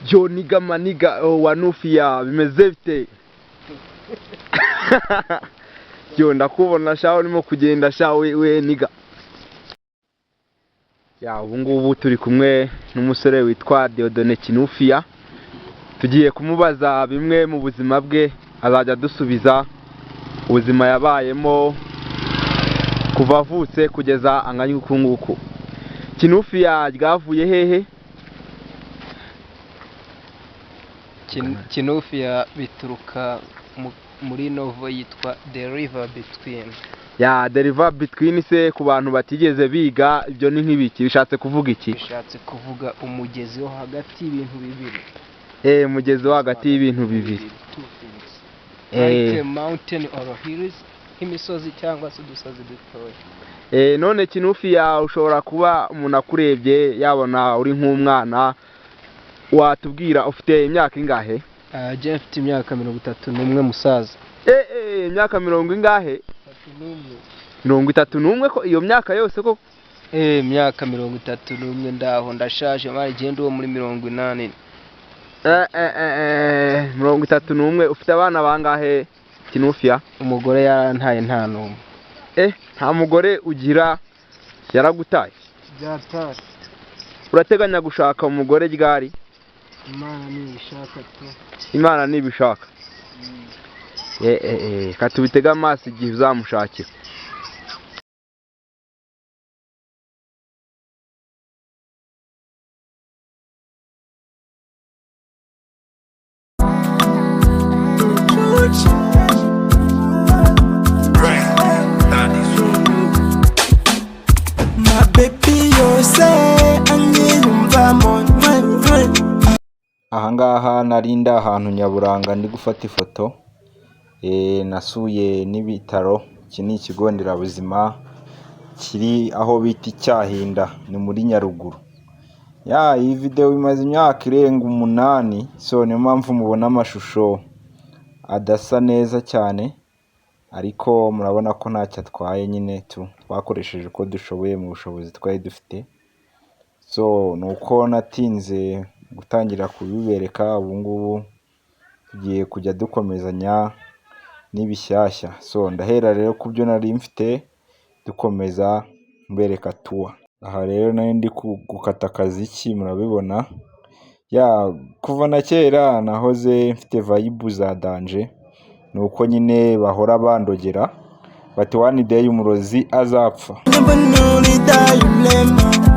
Yo nigga, my nigga, oh, Wanufiya, bimeze bite? Yo, ndakubona sha, urimo kugenda sha, we nigga. Ya, ubu ngubu turi kumwe n'umusore witwa Dieudonné Kinufiya. Tugiye kumubaza bimwe mu buzima bwe, azajya adusubiza ubuzima yabayemo kuva avutse kugeza anganya uku nguku. Kinufiya ryavuye hehe? Kinufiya bituruka muri novel yitwa The River Between. Ya, The River Between se, ku bantu batigeze biga, ibyo ni nk'ibiki? Bishatse kuvuga iki? Bishatse kuvuga umugezi wo hagati y'ibintu bibiri. Umugezi wo hagati y'ibintu bibiri. Two things. Like a mountain or hills, nk'imisozi cyangwa se udusozi dutoya. None Kinufiya, ushobora kuba umuntu akurebye yabona uri nk'umwana. Watubwira ufite imyaka ingahe? Jye mfite imyaka 31, musaza. Imyaka mirongo ingahe? 31. 31 ko iyo myaka yose ko? Imyaka 31, ndaho ndashaje mari, genda uwo muri 80. 31. Ufite abana bangahe, Kinufiya? Umugore yarantaye, nta n'umwe. Nta mugore ugira, yaragutaye? Byatari. Urateganya gushaka umugore ryari? Imana nibishaka tu. Imana nibishaka. Katubitege amaso igihe uzamushakira. My baby yose anyiyumvamo mwe. Ahangaha nari ndi ahantu nyaburanga ndi gufata ifoto, nasuye n'ibitaro. Iki ni ikigo nderabuzima kiri aho bita i Cyahinda, ni muri Nyaruguru. Ya, iyi videwo imaze imyaka irenga 8, so niyo mpamvu mubona amashusho adasa neza cyane, ariko murabona ko ntacyo atwaye nyine tu, twakoresheje uko dushoboye mu bushobozi twari dufite. So ni uko natinze gutangira kubibereka, ubu ngubu tugiye kujya dukomezanya n'ibishyashya. So ndahera rero ku byo nari mfite, dukomeza mbereka tour. Aha rero nari ndi gukata akaziki, murabibona. Ya, kuva na kera nahoze mfite vibe za danger, ni uko nyine bahora bandogera bati one day umurozi azapfa. Mbona uri dayulema.